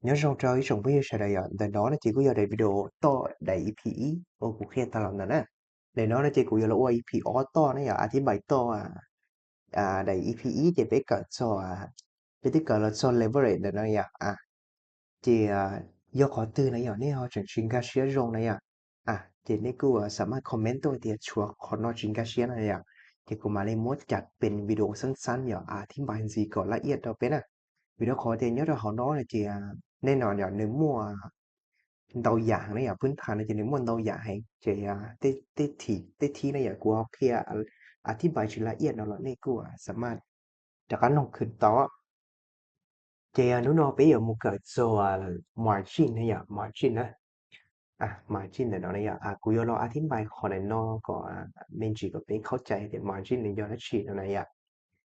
Nyob zoo rau ib tsoom phooj ywg sawv daws yom, ntawm no no ces kuj yog daim video toj daim E P ib uas kuv qhia tag los ntawm na. Daim no no ces kuv yuav los ua E P ob toj ne yom, a thib npais toj daim E P ib ces peb kawm txog, peb twb kawm los txog leverage ntawm no yom. Ces yog qhov twg na yom nej ho tseem tsis nkag siab zoo na yom, ces nej kuj xam maj comment tuaj tias tshuav qhov no tsis nkag siab na yom. Ces kuv mam li muab cais pes video xab xab yom, a thib npais ntxiv kom laj iab rau peb na. Vim rau qhov tias nyob rau hauv no no ces nej no yom nws muaj ntau yam heev na yom, phwb thas no ces nws muaj ntau yam heev ces tej thib no yom kuv ho qhia a thib npais tsis laj iab no los nej kuj xam maj rov qab noog khwv tau. Ces hnub no peb yuav mus kawm txog margin na yom, margin na. Margin ntawm no na yom, kuv yuav los a thib npais qhov ntawm no kom me ntsis kom peb khaub cai tias margin nws yog dab tsi no na yom.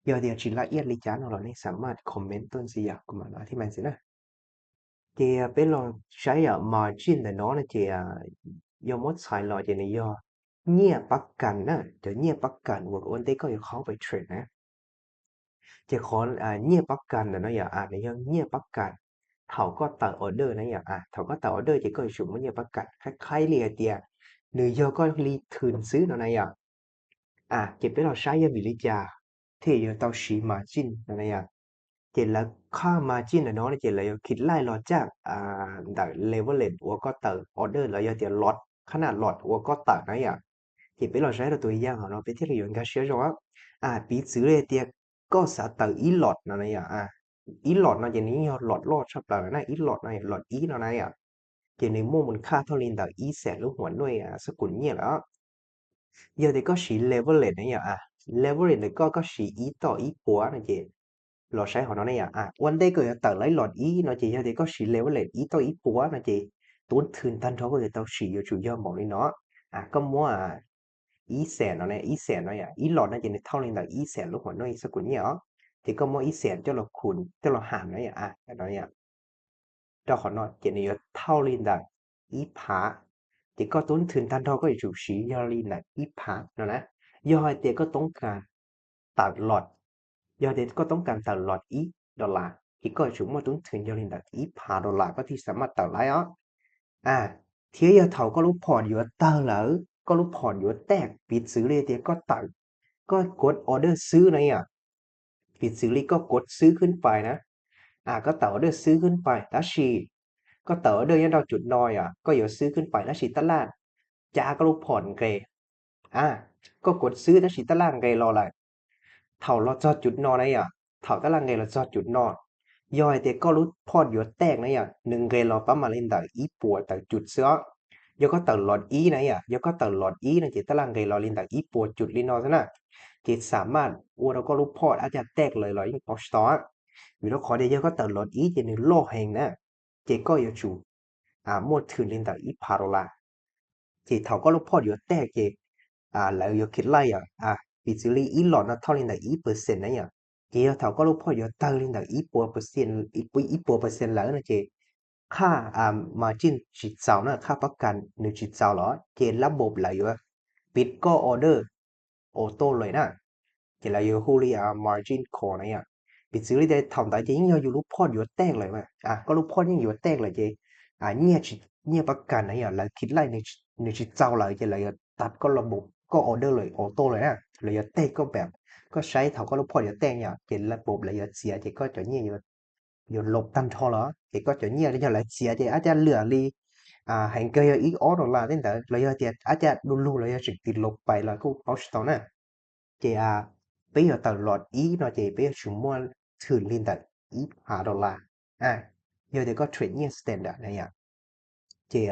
Yog tias tsis laj iab li cas no los nej xam maj comment tuaj ntxiv yom, kuv mam los a thib npais ntxiv na. Ces peb los saib yom, margin ntawm no no ces yog muab txhais los ces nws yog nyiaj pab kas na, cov nyiaj pab kas uas ua ntej koj yuav qhov pais trade na. Ces qhov nyiaj pab kas ntawm no yom, nws yog nyiaj pab kas thaum koj tawm order na yom, thaum koj tawm order ces koj yuav tsum muaj nyiaj pab kas, qhib qhib li hais tias nws yog koj li thwm xwb no na yom. Ces peb los saib yog vim li cas thiaj yuav tau siv margin no na yom. Ces lawv qhab margin ntawm no ces lawv yuav khij laij los caj ntawm leverage uas koj tawm order los yog tias lot, qhab naj lot uas koj tawm na yom. Ces peb los saib rau tus yaj hauv no peb thiaj li yuav nkag siab zoo. Piv txwv li tias koj xav tawm ib lot no na yom, ib lot no ces nws yeej yog lot loj tshaj plaws na, ib lot no yom, lot ib no na yom. Ces nws muaj mus khaj thauj li ntawm ib xees lub huam nuj xab kum nyiaj lawm. Yog tias koj siv leverage na yom, leverage ntawm koj koj siv ib toj ib puas no ces los saib hauv no ne yom, ua ntej koj yuav tawm lawv lot ib no ces yog tias koj siv leverage ib toj ib puas no ces tub thwm tag nrho koj yuav tau siv yuav tsum yog npaum li no. Koj muab ib xees no, ib xees no yom, ib lot no ces nws thauj li ntawm ib xees lub huam nuj xab kum nyiaj os. Ces koj muab ib xees coj los khum coj los ham no yom, no yom, rau qhov no ces nws yuav thauj li ntawm ib phav. Ces koj tub thwm tag nrho koj yuav tsum siv yog li ntawm ib phav no na. Yog hais tias koj toob kas tawm lot, yog tias koj toob kas tawm lot ib dollar ces koj yuav tsum muaj tub thwm yog li ntawm ib phav dollar koj thiaj xam maj tawm lawv os. Thiab yog thaum koj lub port yuav tawg lawm, koj lub port yuav tag, piv txwv li tias koj tawm, koj kov order xwb na yom, piv txwv li koj kov xwb khwb pais na, koj tawm order xwb khwb pais tab sis koj tawm order nyob rau cum no yom, koj yuav xwb khwb pais tab sis taj laj cab koj lub port nqes. Koj kov xwb tab sis taj laj nqes los lawm. Thaum los txog cum no na yom, thaum taj laj nqes los txog cum no, yog hais tias koj lub port yuav tag na yom, nws nqes los pab mam li ntawm ib puas tawm cum xwb os. Yog koj tawm lot ib na yom, yog koj tawm lot ib no ces taj laj nqes los li ntawm ib puas cum li no xwb na. Ces xam maj ua rau koj lub port ab cag tag lawm los yeej paub tsis tau. Vim rau qhov tias yog koj tawm lot ib ces nws loj heev na, ces koj yuav tsum muaj thwm li ntawm ib phav dollar. Ces thaum koj lub port yuav tag ces lawv yuav khij laij yom, piv txwv li ib lot no thauj li ntawm ib percent na yom. Ces yog thaum koj lub port yuav tawg li ntawm ib puas percent, ib puas percent lawm no ces qhaj margin tsis txaus na, qhaj pab kas nws tsis txaus los ces lab npaum lawv yuav piv koj order auto lawm na. Ces lawv yuav hu li margin call na yom. Piv txwv li tias thaum ntawd ces yeej yog yus lub port yuav tag lawm, koj lub port yeej yuav tag lawm ces nyiaj pab kas na yom, lawv khij laij nws tsis txaus lawm ces lawv yuav tag koj lab npaum koj order lawm auto lawm na. Lawv yuav tag koj pam, koj saib thaum koj lub port yuav tag yom ces lab npaum lawv yuav txiav ces koj cov nyiaj yuav los tag nrho los ces koj cov nyiaj yog lawv txiav ces ab cag lwm li heev kawg yog ib ob dollar tej ntawd los yog tias ab cag du lug los yog tseem tis los pais los kuj paub tsis tau na. Ces peb yuav tawm lot ib no ces peb yuav tsum muaj thwm li ntawm ib phav dollar. Yog tias koj trade nyiaj standard na yom, ces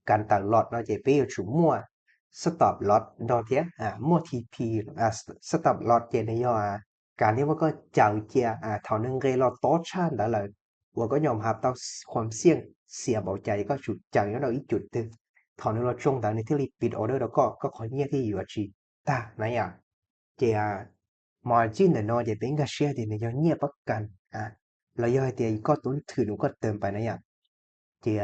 kas tawm lot no ces peb yuav tsum muaj stop loss nrog thiab, muaj T P, stop loss ces nws yog kas thiab muab koj caw cia thaum nws nqes los tob tshaj ntawd lawm uas koj nyom has tau qhuam xiaj xiam npaum cas ces koj tsum caw nyob rau ib cum twg, thaum nws los tsoo ntawd nws thiaj li piv order rau koj, koj qhov nyiaj thiaj yuav tsis tag na yom. Ces margin ntawm no ces peb nkag siab tias nws yog nyiaj pab kas los yog hais tias koj tub thwm nws koj teem pais na yom. Ces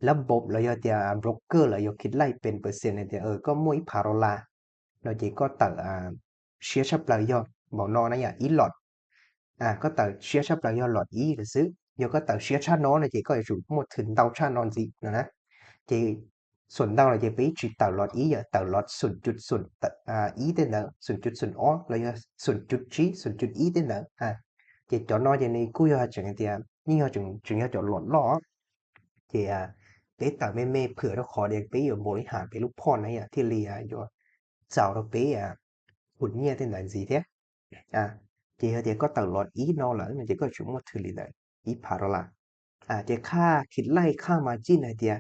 lab npaum los yog tias broker lawv yuav khij laij pes percent tias koj muaj ib phav dollar no ces koj tawm siab tshaj plaws yog npaum no na yom, ib lot. Koj tawm siab tshaj plaws yog lot ib lawm xwb. Yog koj tawm siab tshaj no no ces koj yuav tsum muaj thwm ntau tshaj no ntxiv no na. Ces xoom ntau los ces peb tsis tawm lot ib, yog tawm lot xoom cub xoom ib tej ntawd, xoom cub xoom ob los yog xoom cub tsib xoom cub ib tej ntawd. Ces cov no ces nws kuj yog tseem hais tias yeej yog tseem yog cov lot loj. Ces peb tawm me me phwm rau qhov tias peb yuav npaum li has peb lub phoj na yom, thiaj li yuav txaus rau peb khum nyiaj tej ntawd ntxiv thiab. Ces yog tias koj tawm lot ib no lawm no ces koj yuav tsum muaj thwm li ntawd ib phav dollar. Ces qhaj khib laij qhaj margin hais tias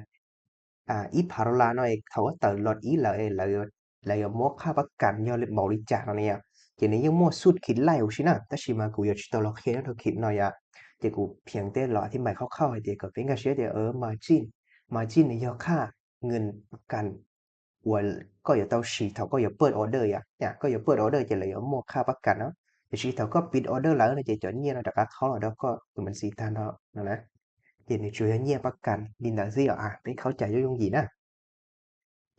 ib phav dollar no thaum koj tawm lot ib lawm, lawv yuav muab qhaj pab kas yog npaum li cas no ne yom. Ces nws yeej muaj xub khib laij huv si na, tab sis mas kuv yuav tsis tau los qhia nyob rau khib no yom. Ces kuv phiav tej los thib mais khauj khauj hais tias kom peb nkag siab tias margin, margin nws yog qhaj nws pab kas uas koj yuav tau siv thaum koj yuav pawj order yom. Koj yuav pawj order ces lawv yuav muaj qhaj pab kas no, tiam sis thaum koj piv order lawm no ces cov nyiaj no rov qab qhab los rau koj tus margin tag nrho no na. Ces nws tsuas yog nyiaj pab kas li ntawd xwb yom, peb khaub cai yooj yooj yim na.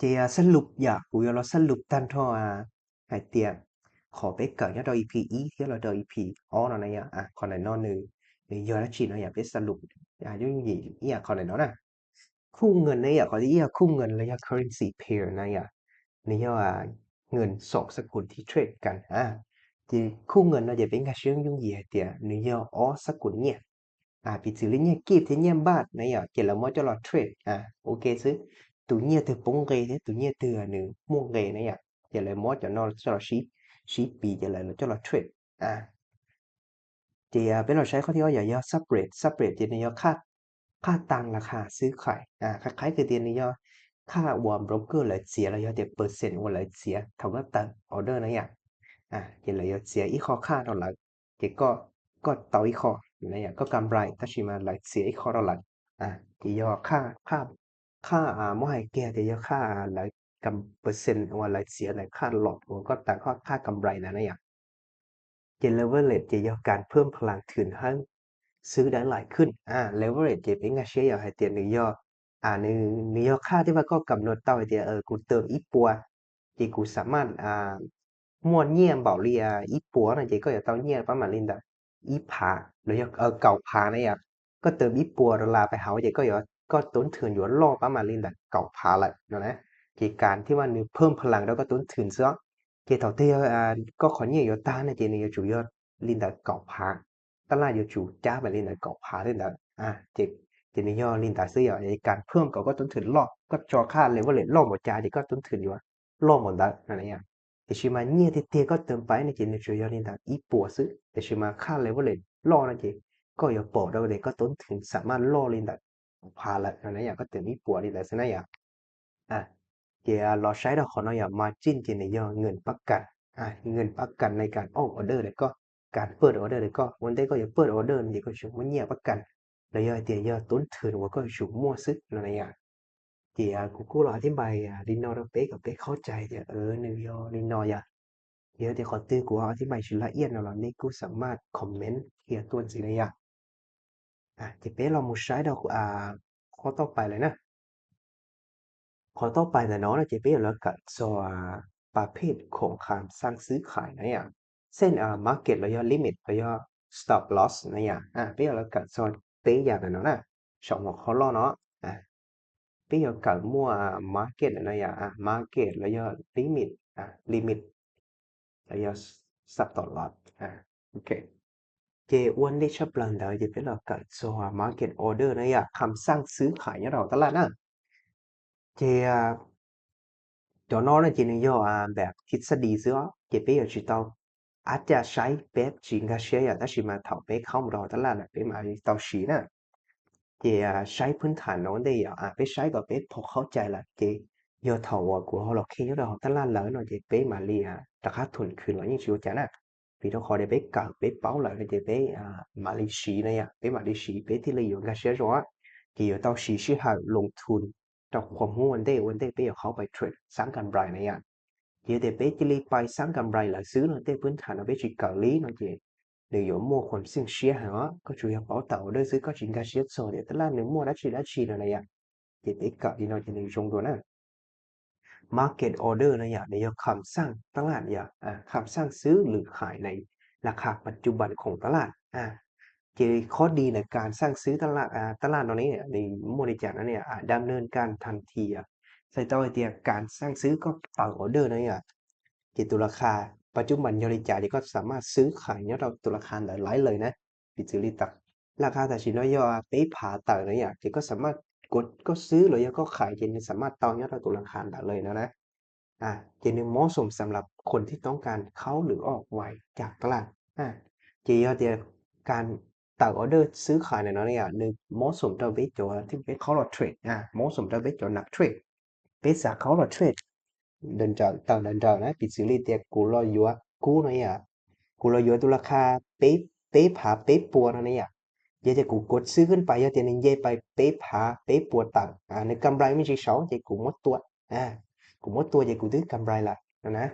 Ces xab lub yom, kuv yuav los xab lub tag nrho hais tias qhov peb kawm nyob rau E P ib thiab los rau E P ob no na yom, qhov ntawm no nws, nws yog dab tsi no yom, peb xab lub yooj yooj yim ib yam qhov ntawm no na. Khub nkees na yom, qhov thib ib yog khub nkees los yog currency pair na yom, nws yog nkees xoom xab kum thiab trade kas. Ces khub nkees no ces peb nkag siab yooj yim hais tias nws yog ob xab kum nyiaj. Piv txwv li nyiaj kib thiab nyiaj npaj na yom, ces lawv muab coj los trade ua ke xwb. Tus nyiaj twg poob nqe thiab tus nyiaj twg nws muaj nqe na yom, ces lawv muab cov no coj los sib piv ces lawv coj los trade. Ces peb los saib qhov thib ob yog, yog spread. Spread ces nws yog qhaj tag las khas xwb khais, qhov qhov kws tias nws yog qhaj uas broker lawv txiav los yog tias percent uas lawv txiav thaum koj tawm order na yom. Ces lawv yuav txiav ib qho qhaj rau lawv, ces koj tau ib qho, koj kam nprais tab sis mas lawv txiav ib qho rau lawv. Ces yog qhaj, muab hais kiag tias yog qhaj lawv kam percent uas lawv txiav ntawm qhaj los uas koj tawm qhaj kam nprais ntawd na yom. Ces leverage ces yog kas phwm phalang thwm hawb xwb dawb lais khwj. Leverage ces peb nkag siab yog hais tias nws yog, nws yog qhaj thiab vaj koj kam nprais tau hais tias kuv tawm ib puas, ces kuv xam maj muaj nyiaj npaum li ib puas no ces koj yuav tau nyiaj pab mam li ntawm ib phav los yog kaum phav na yom. Koj tawm ib puas dollar pais hauv ces koj yuav, koj toob thwm yuav loj pab mam li ntawm kaum phav lawm no na. Ces kas thiab vaj nws phwm phalang rau koj toob thwm xwb. Ces thaum twg koj qhov nyiaj yuav tag no ces nws yuav tsum yog li ntawm kaum phav, tab laj yuav tsum cab mam li ntawm kaum phav tej ntawd. Ces nws yog li ntawd xwb yom, kas phwm kom koj toob thwm loj, koj tso qhaj leverage loj npaum cas ces koj toob thwm yuav loj npaum ntawd no. Tiam sis mas nyiaj tiag tiag koj tawm pais no ces nws tsuas yog li ntawm ib puas xwb, tiam sis mas qhaj leverage loj no ces koj yuav pom rau tias koj toob thwm xam maj loj li ntawm kaum phav lawm no na yom, koj tawm ib puas li ntawd xwb na yom. Ces los saib rau qhov no yom, margin ces nws yog nkees pab kas, nkees pab kas na, kas ob order rau koj, kas pawj order rau koj, ua ntej koj yuav pawj order no ces koj yuav tsum muaj nyiaj pab kas, los yog hais tias yog toob thwm uas koj yuav tsum muaj xwb no na yom. Ces kuv kuj los thib mais li no rau peb kom peb khaub cai tias nws yog li no yom. Yog tias qhov twg kuv ho thib mais tsis laj iaj no los nej kuj xam maj comment qhia tuaj ntxiv na yom. Ces peb los mus saib rau qhov toj pais lawm na. Qhov toj pais ntawm no no ces peb yuav los kawm txog pas phej khoom kham xaj xwb khais na yom, xej market los yog limit los yog stop loss na yom. Peb yuav los kawm txog peb yam ntawm no na, saum qhov loj no. Peb yuav kawm muaj market no yom, market los yog limit, limit los yog stop loss. Ces ua ntej tshaj plaws ntawd ces peb los kawm txog market order na yom, kham xaj xwb khais nyob rau tab laj na. Ces cov no no ces nws yog npam thib xab dis xwb, ces peb yuav tsis tau, ab ca saib peb tsis nkag siab yom, tab sis mas thaum peb khaub mus rau tab laj lawm peb mam li tau siv na. Ces saib phwb tham no ua ntej yom, peb saib kom peb pom qhov cai lawm ces yog thaum uas kuv ho los qhia nyob rau hauv tab laj lawm no ces peb mam li rov qab thum khwv los yeej tsis ua cas na. Vim rau qhov tias peb kawm peb paub lawm no ces peb mam li siv na yom, peb mam li siv peb thiaj li yuav nkag siab zoo. Ces yuav tau siv sij hawm loo thum rau qhov hmub ua ntej, ua ntej peb yuav qhov pais trade xab kam nprais na yom. Ces yog tias peb cia li pais xab kam nprais lawm xwb no, tej phwb tham no peb tsis kawm li no ces nws yuav muaj khuam xeej siab heev os. Koj tsuas yog paub tawm order xwb, koj tsis nkag siab txog tias tab laj nws muaj dab tsi dab tsi no na yom. Ces peb kawm li no ces nws zoo dua na. Market order no yom, nws yog kham xaj tab laj yom, kham xaj xwb lwm khais na, las khas pas cuj pas khoom tab laj. Ces qhov di ntawm kas xaj xwb taj laj no ne, nws muaj li cas no ne, dam nws kas than thi, txhais tau hais tias kas xaj xwb koj tawm order no yom, ces tus las khas pas cub mas yog li cas ces koj xam maj xwb khais nyob rau tus las khas ntawd laib lawm na. Piv txwv li ntawd, las khas tam sim no yog peb phav tawm no yom, ces koj xam maj, koj xwb los yog koj khais ces nws xam maj tau nyob rau tus las khas ntawd lawm no na. Ces nws เหมาะสมสำหรับคนที่ต้องการเข้าหรือออกไวจากตลาด. Ces yog tias kas tawm order xwb khais ntawm no yom, nws เหมาะสม rau peb cov thiab peb qhov los trade, เหมาะสม rau peb cov nram trade, peb xav qhov los trade nrawm nrawm tawm nrawm nrawm na. Piv txwv li tias kuv los yuav kub no yom, kuv los yuav tus las khas peb phav peb puas no ne yom, yog tias kuv กดซื้อ ขึ้นไป, yog tias nws nce pais peb phav peb puas tawm, nws กำไร me ntsis saud ces kuv muab tua, kuv muab tua ces kuv twb กำไร lawm no na.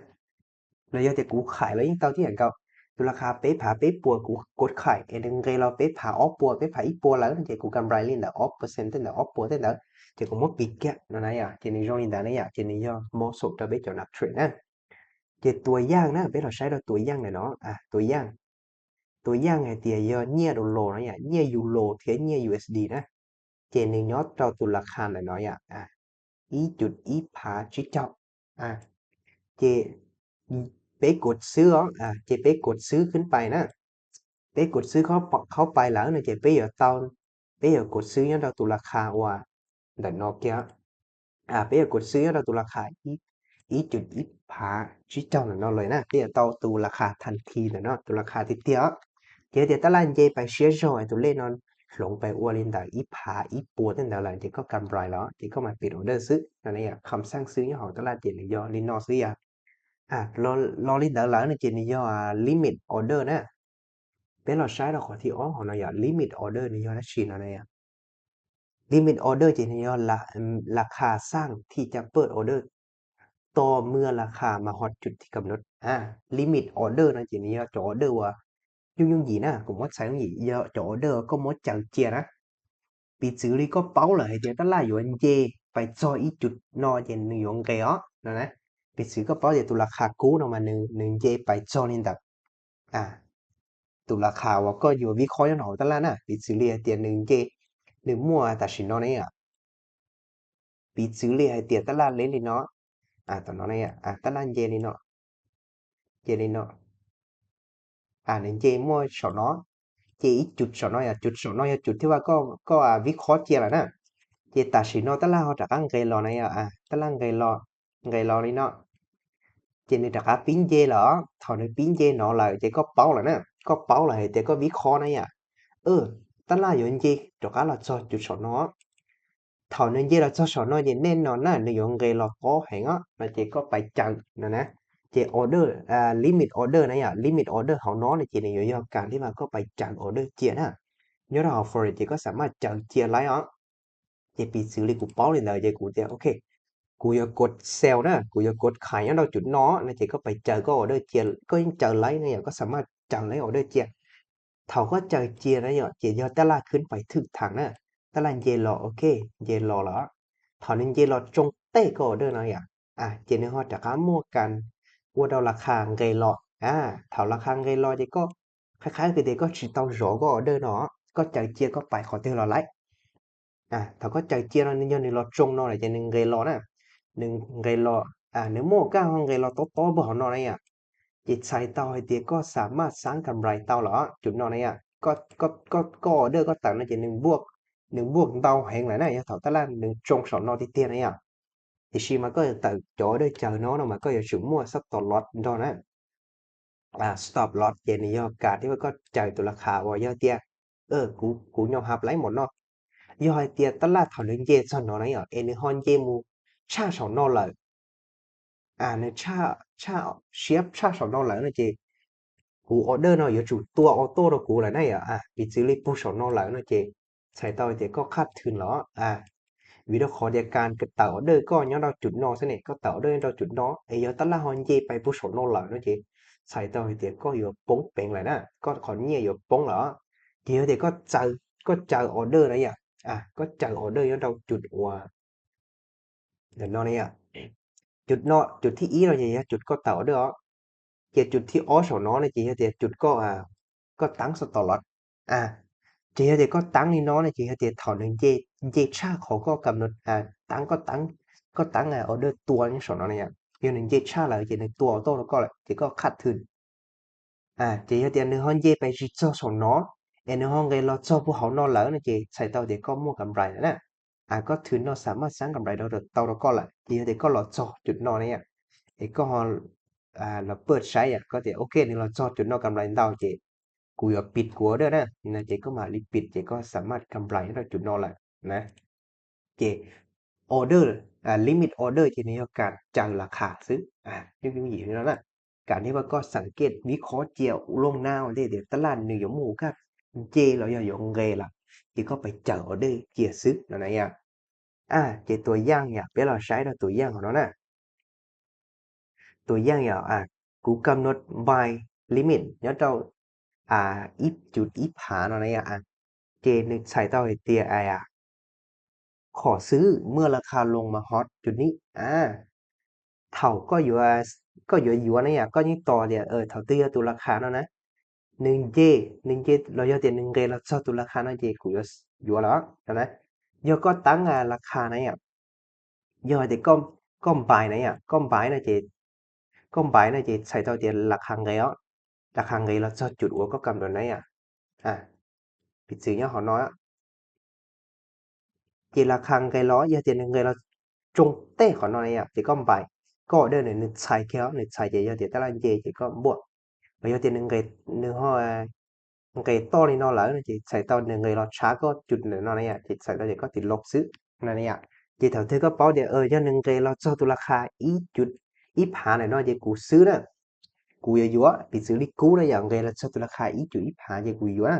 Los yog tias kuv khais los yeej tau tib yam nkaus, tus las khas peb phav peb puas kuv กด khais es nws nqes los peb phav ob puas peb phav ib puas lawm no ces kuv กำไร li ntawm ob percent tej ntawd, ob puas tej ntawd, ces kuv muab piv kiag no na yom, ces nws zoo li ntawd na yom, ces nws yog เหมาะสม rau peb cov nram trade na. Ces tus yaj na, peb los saib rau tus yaj ntawm no, tus yaj, tus yaj hais tias yog nyiaj dollar no yom, nyiaj euro thiab nyiaj U S D na, ces nws nyob rau tus las khas ntawm no yom, ib cum ib phav tsib caug. Ces peb กดซื้อ os, ces peb กดซื้อ ขึ้นไป na, peb กดซื้อ qhov pais lawm no ces peb yuav tau, peb yuav กดซื้อ nyob rau tus las khas uas ntawm no kiag, peb yuav กดซื้อ nyob rau tus las khas ib cum ib phav tsib caug ntawm no lawm na, peb yuav tau tus las khas than thi ntawm no, tus las khas tiag tiag. Ces yog tias taj laj nce pais siab zog es tus lej no hloov pais ua li ntawm ib phav ib puas tej ntawd lawm ces koj กำไร los ces koj mam piv order xwb no, kham xaj xwb nyob hauv taj laj ces nws yog li no xwb yom. Los li ntawd lawm no ces nws yog limit order na. Peb los saib rau qhov thib ob hauv no yom, limit order nws yog dab tsi no na yom. Limit order ces nws yog ราคาสร้างที่จะเปิดออเดอร์ ต่อเมื่อราคามาฮอตจุดที่กำหนด. Limit order no ces nws yog cov order uas yooj yooj yim na, kuv muab txhais yooj yim, yog cov order uas koj muab caw cia na. Piv txwv li koj paub lawm hais tias taj laj yuav nce pais txog ib cum no ces nws yuav nqes os no na. Piv txwv koj paub tias tus las khas kub no mas nws nce pais txog li ntawm tus las khas uas koj yuav vib qhob nyob rau hauv taj laj na. Piv txwv li hais tias nws nce, nws muaj tam sim no ne, piv txwv li hais tias taj laj le li no, tam no, taj laj nce li no, nce li no, nws nce muaj saum no, ces ib cum saum no yom, cum saum no yog cum thiab vaj koj vib qhob cia lawm na. Ces tam sim no taj laj ho rov qab nqes los na yom, taj laj nqes los, nqes los li no, ces nws rov qab pib nce lawm. Thaum nws pib nce no lawm ces koj paub lawm na, koj paub lawm hais tias koj vib qhob na yom, taj laj yuav nce rov qab los txog cum saum no. Thaum nws nce los txog saum no ces nej no na nws yuav nqes los pob heev os no ces koj pais caw no na. Ces order, limit order na yom, limit order hauv no no ces nws yuav yog kas thiab mas koj pais caw order cia na. Nyob rau hauv forex ces koj xam maj caw cia laib os. Ces piv txwv li kuv paub li ntawd ces kuv tias ok, kuv yuav กด sell na, kuv yuav กด khais nyob rau cum no no ces koj pais caw koj order cia, koj yeej caw laib na yom, koj xam maj caw laib order cia. Thaum koj caw cia na yom ces yog taj laj khwb pais thwm thav na, taj laj nce los, ok, nce los lawm. Thaum nws nce los tsoo tej koj order no yom, ces nws ho rov qab muaj kas ua rau las khas nqes los. Thaum las khas nqes los ces koj, qhab qhab tias koj tsis tau zov koj order no, koj caw cia koj pais qhov twg los laib. Thaum koj caw cia no yog nws los tsoo no lawm ces nws nqes los na, nws nqes los, nws muaj kaj ho nqes los tob tob npaum hauv no na yom, ces txhais tau hais tias koj xam maj xab kam rais tau lawm cum no na yom. Koj order koj tawm no ces nws npuaj ntau heev lawm na, yog thaum taj laj nws tsoo saum no tiag tiag na yom. Tiam sis mas koj yuav tawm cov order caw no no mas koj yuav tsum muaj stop loss nrog na. Stop loss ces nws yog kas thiab koj caw tus las khas uas yog tias kuv nyom hab laib npaum no. Yog hais tias taj laj thaum nws nce txog no na yom es nws ho nce mus tshaj saum no lawm, nws tshaj, siab tshaj saum no lawm no ces kuv order no yuav tsum tua auto rau kuv lawm na yom. Piv txwv li puag saum no lawm no ces txhais tau tias koj qhab thwm los, vim rau qhov tias kas tawm order koj nyob rau cum no xwb ne, koj tawm order nyob rau cum no es yog taj laj ho nce pais puag saum no lawm no ces txhais tau hais tias koj yuav poob peev lawm na, koj qhov nyiaj yuav poob lawm. Ces yog tias koj caw order na yom, koj caw order nyob rau cum uas ntawm no ne yom, cum no, cum thib ib no ces yog cum koj tawm order os, ces cum thib ob saum no no ces yog tias cum koj, koj tab stop loss. Ces yog tias koj teeb li no ne ces yog tias thaum nws nce tshaj qhov koj kam, koj teeb, koj teeb order tua nyob saum no ne, yog nws nce tshaj lawm ces nws tua auto rau koj lawm ces koj khaj thwm. Ces yog tias nws ho nce pes tsis txog saum no, es nws ho nqes los txog puag hauv no lawm no ces txhais tau tias koj muaj kam nplais lawm na. Koj thwm no xam maj xaab kam nplais tau rau koj lawm ces yog tias koj los txog cov no ne yom, es koj ho los paj saib yom, koj tias ok nws los txog cov no kam nplais ntau ces kuv yuav pim kuv order na, no ces koj mam li pim ces koj xam maj kam nplais nyob rau cov no lawm na. Ces order, limit order ces nws yog kam caw las khas xwb, yooj yooj yim li no na. Kam li uas koj xam kiaj vib qhob cia ua looj nab ua ntej tias tab laj nws yuav muaj ua kaj nce los yog yuav nqes lawm, ces koj pes caw order cia xwb no na yom. Ces tua yaaj yom, peb los saib rau tua yaaj hauv no na. Tua yaaj yom, kuv kam nod buy limit nyob rau ib cum ib phav no na yom. Ces nws txhais tau hais tias qhov xwb muaj las khas loos mas hot cum nib. Thaum koj yuav yuav na yom, koj yeej tos tias thaum twg yog tus las khas no na, nws nce, nws nce los yog tias nws nqes los txog tus las khas no ces kuv yuav yuav lawm no na. Yog koj teeb las khas na yom, yog hais tias koj npais na yom, koj npais no ces, koj npais no ces txhais tau tias las khas nqes os, las khas nqes los txog cum uas koj kam nrad na yom. Piv txwv nyob hauv no, ces las khas nqes los, yog tias nws nqes los tsoo tej qhov no na yom ces koj npais, koj order nws, nws txhais kiag, nws txhais ces yog tias tab laj nce ces koj npuaj. Los yog tias nws ho nqes toj li no lawm no ces txhais tau nws nqes los tshav koj cum ntawm no na yom, ces txhais tau tias koj tiv los xwb no na yom. Ces thaum twg koj paub tias yog nws nqes los txog tus las khas ib cum ib phav ntawm no ces kuv xwb na, kuv yuav yuav. Piv txwv li kuv na yom, nqes los txog tus las khas ib cum ib phav ces kuv yuav na.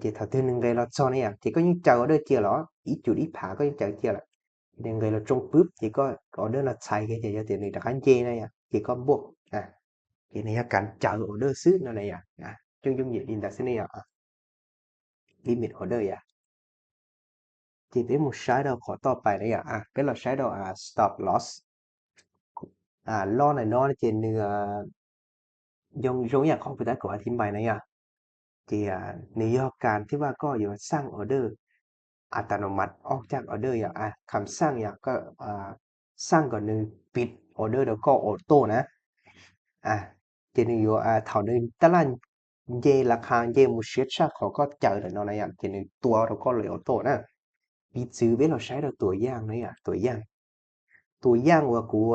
Ces thaum twg nws nqes los txog na yom ces koj yeej caw order cia los, ib cum ib phav koj yeej caw cia lawm, nws nqes los tsoo pwb ces koj order no txhais kiag ces yog tias nws rov qab nce na yom ces koj npuaj, ces nws yog kam caw order xwb no na yom. Yooj yooj yim li ntawd xwb ne yom. Limit order yom. Ces peb mus saib rau qhov toj pais na yom, peb los saib rau stop loss. Loj ntawm no ces nws zoo yam qhov kuv tab kuv has thib npais na yom, ces nws yog kas thib vaj koj yuav xaj order, a ta no mas ob caj order yom, kham xaj yom, koj xaj kom nws pim order rau koj auto na. Ces nws yuav thaum nws tab laj nce las khas nce mus siab tshaj qhov koj caw ntawm no na yom ces nws tua rau koj lawm auto na. Piv txwv peb los saib rau tua yaaj na yom, tua yaaj, tua yaaj uas kuv,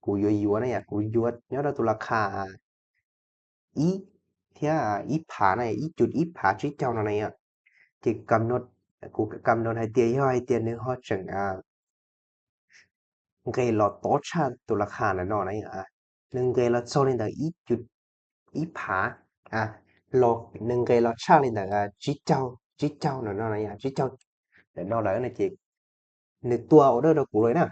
kuv yuav yuav na yom, kuv yuav nyob rau tus las khas ib thiab ib phav na, ib cum ib phav tsib caug no na yom. Ces kuv kam nod hais tias yog hais tias nws ho tseem nqes los tob tshaj tus las khas ntawm no na, nws nqes los txog li ntawm ib cum ib phav, los nws nqes los tshaj li ntawm tsib caug, tsib caug ntawm no na, tsib caug ntawm no lawm no ces nws tua order rau kuv lawm na.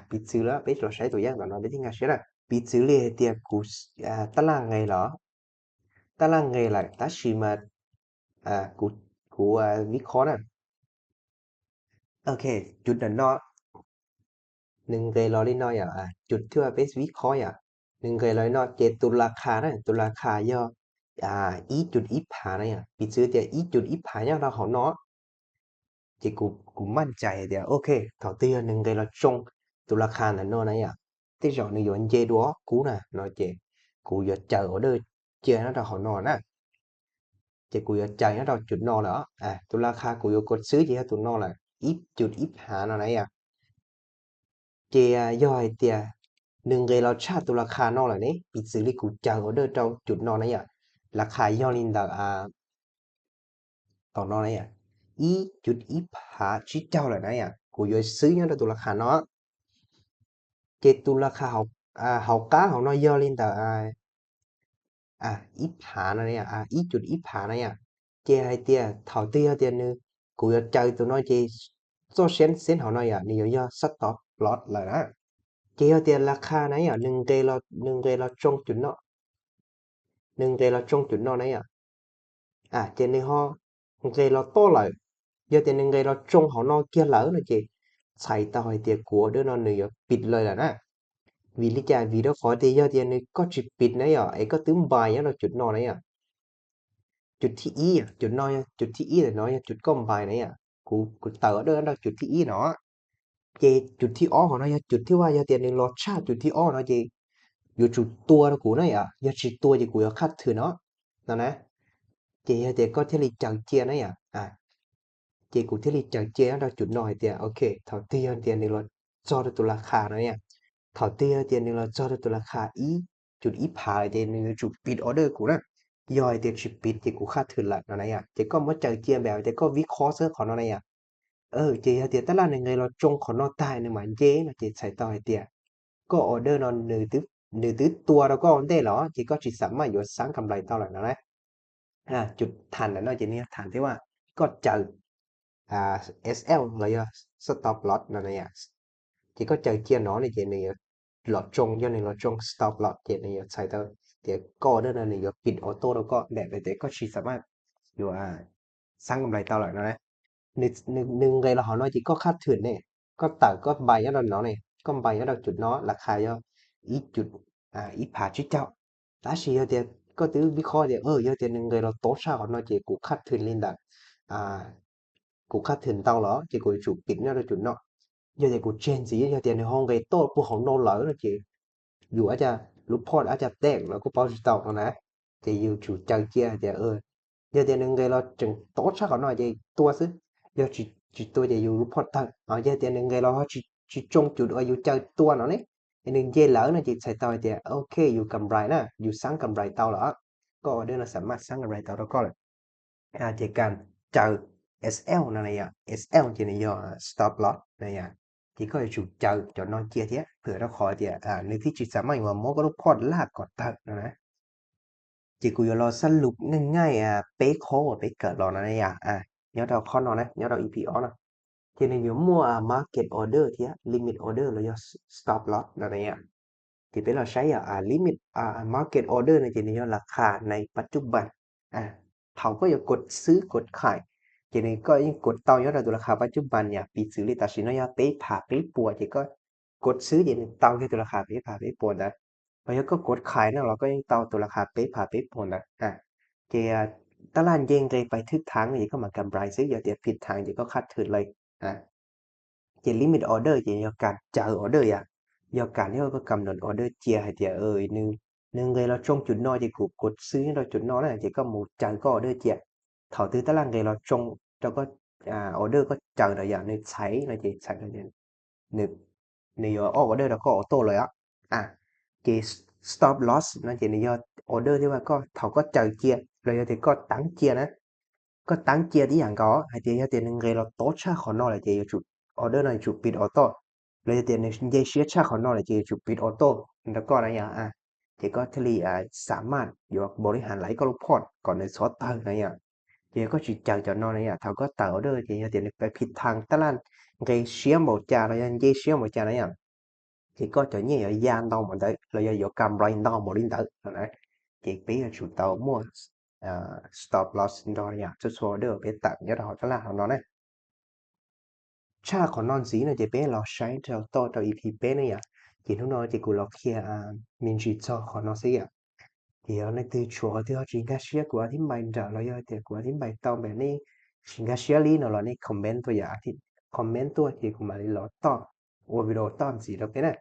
Piv txwv lawm, peb los saib tus yaj ntawm no peb thiaj nkag siab na. Piv txwv li hais tias kuv tab laj nqes los, tab laj nqes lawm tab sis mas kuv, kuv vib qhob na. Ok, cum ntawm no nws nqes los li no yom, cum thiab peb vib qhob yom, nws nqes los li no ces tus las khas na, tus las khas yog ib cum ib phav na yom. Piv txwv tias ib cum ib phav nyob rau hauv no, ces kuv maj cai tias ok, thaum twg yog nws nqes los tsoo tus las khas ntawm no na yom, tej zaum nws yuav nce dua kub na no ces kuv yuav caw order cia nyob rau hauv no na. Ces kuv yuav caw nyob rau cum no lawm, tus las khas kuv yuav kov xwb ces yog tus no lawm, ib cum ib phav no na yom. Ces yog hais tias nws nqes los tshaj tus las khas no lawm ne, piv txwv li kuv caw order rau cum no na yom, las khas yog li ntawm tom no na yom, ib cum ib phav tsib caug lawm na yom, kuv yuav xwb nyob rau tus las khas no. Ces tus las khas hauv qab hauv no yog li ntawm ib phav no, ib cum ib phav na yom. Ces hais tias thaum twg yog tias nws, kuv yuav caw tus no ces txoj xeeb xeeb hauv no yom, nws yuav yog stop loss lawm na. Ces yog tias las khas na yom, nws nqes los tsoo cum no, nws nqes los tsoo cum no na yom, ces nws ho nqes los toj lawm. Yog tias nws nqes los tsoo hauv no kiag lawm no ces txhais tau hais tias kuv order no nws yuav pim lawm lawm na. Vim li cas? Vim rau qhov tias yog tias nws, koj tsis pim na yom, es koj twb npais nyob rau cum no na yom, cus thib ib, cus no, cus thib ib ntawm no yog cus koj npais na yom, kuv kuv tawm order rau cus thib ib no. Ces cus thib ob qhov no yog cus thib, yog tias nws los tshaj cus thib ob no ces yuav tsum tua rau kuv na yom, yog tsis tua ces kuv yuav khaj thwm no, no na. Ces yog tias koj thiaj li caw cia na yom, ces kuv thiaj li caw cia nyob rau cus no hais tias ok, thaum twg yog tias nws los txog rau tus las khas no yom, thaum twg yog tias nws los txog rau tus las khas ib, cus ib phav ces nws yuav tsum piv order kuv na. Yog hais tias tsis piv ces kuv khaj thwm lawm no na yom. Ces koj muab caw cia npaum tias koj vib qhob xwb qhov no na yom. Ces yog tias tab laj nws nqis los tsoo qhov no tag nws mam nce no ces txhais tau hais tias koj order no nws twb tua rau koj ua ntej los ces koj tsis xam maj yuav xab kam nplais tau lawm no na. Cus tham ntawm no ces nws yog tham thiab koj caw S L los yog stop loss no na yom. Ces koj caw cia no ne ces nws yuav los tsoo, yog nws los tsoo stop loss ces nws yuav txhais tau tias koj order no nws yuav piv auto rau koj npaum tias koj tsis xam maj yuav xab kam nplais tau lawm no na. Nws nqis los hauv no ces koj khaj thwm ne, koj tawm koj npais nyob rau no ne, koj npais nyob rau cus no las khas yog ib cus ib phav tsib caug. Tab sis yog tias koj twb vib qhob tias yog tias nws nqis los tod tshaj qhov no ces kuv khaj thwm li ntawd, kuv khaj thwm ntau los ces kuv yuav tsum piv nyob rau cus no. Yog tias kuv tseg ntxiv yog tias nws ho nqis tod puag hauv no lawm no ces yus ab cas lub port ab cas teem los kuj paub tsis tau no na. Ces yus tsum caw cia tias yog tias nws nqis los tseem tod tshaj qhov no ces tua xwb, yog tsis tua ces yus lub port tawg. Yog tias nws nqis los ho tsis tsoo cus uas yus caw tua no ne, es nws nce lawm no ces txhais tau hais tias ok yus kam nplais na, yus xab kam nplais tau lawm, koj order no xam maj xab kam nplais tau rau koj lawm. Ces kam caw S L no na yom, S L ces nws yog stop loss na yom. Ces koj yuav tsum caw cov no cia thiab, vim rau qhov tias nws thiaj tsis xam maj yuav muab koj lub port laj kom tawg no na. Ces kuv yuav los xab lus nej ngaij peb qhov uas peb kawm los no na yom. Nyob rau qhov no na, nyob rau E P ob no, ces nws yuav muaj market order thiab limit order los yog stop loss no na yom. Ces peb los saib yom, limit market order no ces nws yog las khas nais pas cub npas. Thaum koj yuav kod xwb kod khais, ces nws koj yeej kod tau nyob rau tus las khas pas cub npas yom. Piv txwv li tam sim no yog peb phav peb puas ces koj kod xwb ces nws tau kiag tus las khas peb phav peb puas ntawd. Los yog koj kod khais no los koj yeej tau tus las khas peb phav peb puas ntawd. Ces tab laj nce nqis pais thwb thav ces koj mam kam nplais xwb, yog tias phim thav ces koj khaj thwm lawm. Ces limit order ces yog kam caw order yom, yog kam thiab koj kam nplais order cia hais tias nws nqis los tsoo cus no ces kuv kod xwb nyob rau cus no na, ces koj mus caw koj order cia. Thaum twg tab laj nqis los tsoo rau koj order koj caw ntawd yom, nws txhais no ces txhais, nws yuav ob order rau koj auto lawm os. Ces stop loss no ces nws yog order thiab koj thaum koj caw cia los yog tias koj teeb cia na, koj teeb cia tib yam nkaus hais tias yog tias nws nqis los tod tshaj qhov no lawm ces yuav tsum order no yuav tsum piv auto, los yog tias nws nce siab tshaj qhov no lawm ces yuav tsum piv auto rau koj na yom. Ces koj thiaj li xam maj yuav npaum li has laiv koj lub port kom nws txhob tawg na yom. Ces yog koj tsis caw cov no na yom, thaum koj tawm order ces yog tias nws pais phim thav tab laj nqis siab npaum cas los yog nce siab npaum cas na yom, ces koj cov nyiaj yuav ya ntau npaum ntawd los yog yuav kam nplais ntau npaum li ntawd no na. Ces peb yuav tsum tau muaj stop loss nrog yom, txhua txhua order peb tawm nyob rau hauv tab laj hauv no na. Tshaj qhov no ntxiv no ces peb los saib rau toj rau E P peb ne yom. Ces hnub no ces kuv los qhia me ntsis txog qhov no xwb yom. Ces yog leej twg tshuav qhov twg ho tsis nkag siab kuv a thib npais nrawm los yog tias kuv a thib npais tau npaum nej tsis nkag siab li no los nej comment tuaj yom, comment tuaj ces kuv mam li los toj ua video toj ntxiv rau peb na.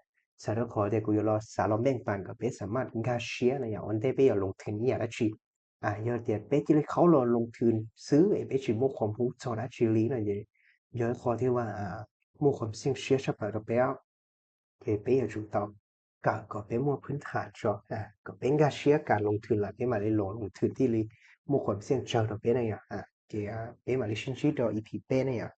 Xav rau qhov tias kuv yuav los xav los npeej pas kom peb xam maj nkag siab na yom, ua ntej peb yuav loo thwm ib yam dab tsi. Yog tias peb cia li qhaub los loo thwm xwb es peb tsis muaj qhov hub txog dab tsi li no ces yog ib qho thiab muaj qhov xiam siab tshaj plaws rau peb. Ces peb yuav tsum tau kawm kom peb muaj phwb tham tso, kom peb nkag siab kam loo thwm lawm peb mam li los loo thwm thiaj li muaj qhov xiam tsawg rau peb ne yom. Ces peb mam li sib ntsib rau E P peb ne yom.